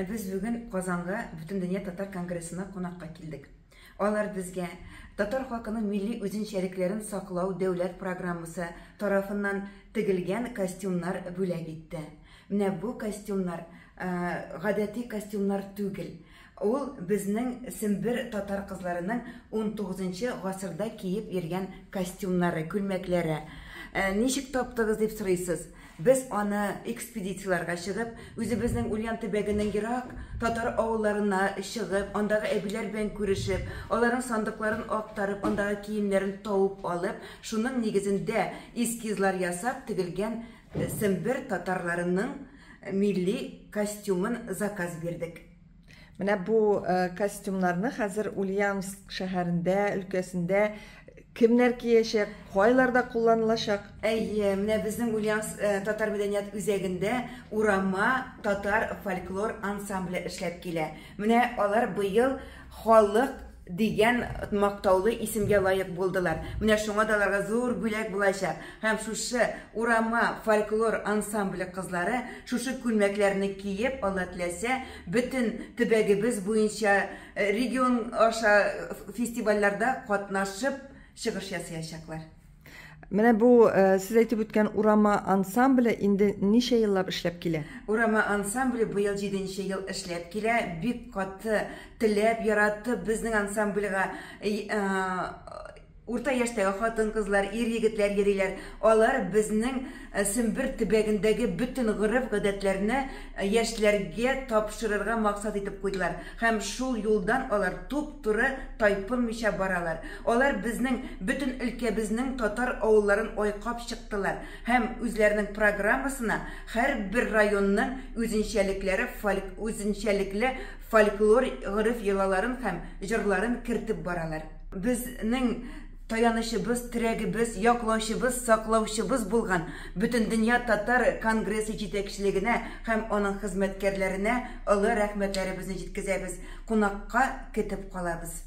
Без бүген Казанга Бөтендөнья татар конгрессына кунакка килдек. Алар безгә татар халкының милли үзенчәлекләрен саклау дәүләт программасы тарафыннан тегелгән костюмнар бүләк итте. Менә бу костюмнар гадәти костюмнар түгел. Ул безнең Сембер татар кызларының 19 гасырда киеп йөргән костюмнары, күлмәкләре. Ничек таптыгыз дип сорыйсыз? Без аны экспедицияләргә чыгып, үзебезнең Ульян төбәгенең ерак татар авылларына чыгып, андагы әбиләр белән күрешеп, аларның сандыкларын актарып, андагы киемнәрен табып алып, шуның нигезендә эскизлар ясап тегелгән Сембер татарларының милли костюмын заказ бирдек. Менә бу костюмнарны хәзер Ульяновск шәһәрендә, өлкәсендә кемнәр киячәк, кайларда кулланылачак? Әйе, менә безнең Ульяновск татар мәдәният үзәгендә Урама татар фольклор ансамбле эшләп килә. Менә алар быел халык дигән мактаулы исемгә лаек булдылар. Менә шуңа да аларга зур бүләк булачак. Һәм шушы Урама фольклор ансамбле кызлары шушы күлмәкләрне киеп, Алла теләсә, бөтен төбәгебез буенча регион аша фестивальләрдә катнашып чыгыш ясаячаклар. Менә бу сез әйтеп үткән Урама ансамбле инде ничә еллап эшләп килә? Урама ансамбле быел җиденче ел эшләп килә. Бик каты теләп, яратып безнең ансамбльгә урта яшьтәге хатын-кызлар, ир-егетләр йөриләр. Алар безнең Сембер төбәгендәге бөтен гореф-гадәтләрне яшьләргә тапшырырга максат итеп куйдылар. Һәм шул юлдан алар туп-туры тайпылмыйча баралар. Алар безнең бөтен өлкәбезнең татар авылларын айкап чыктылар һәм үзләренең программасына һәрбер районның үзенчәлекләре фольк үзенчәлекле фольклор гореф-йолаларын һәм җырларын кертеп баралар. Безнең таянычыбыз, терәгебез, яклаучыбыз, саклаучыбыз булган Бөтендөнья татар конгрессы җитәкчелегенә һәм аның хезмәткәрләренә олы рәхмәтләребезне җиткезәбез, кунакка көтеп калабыз.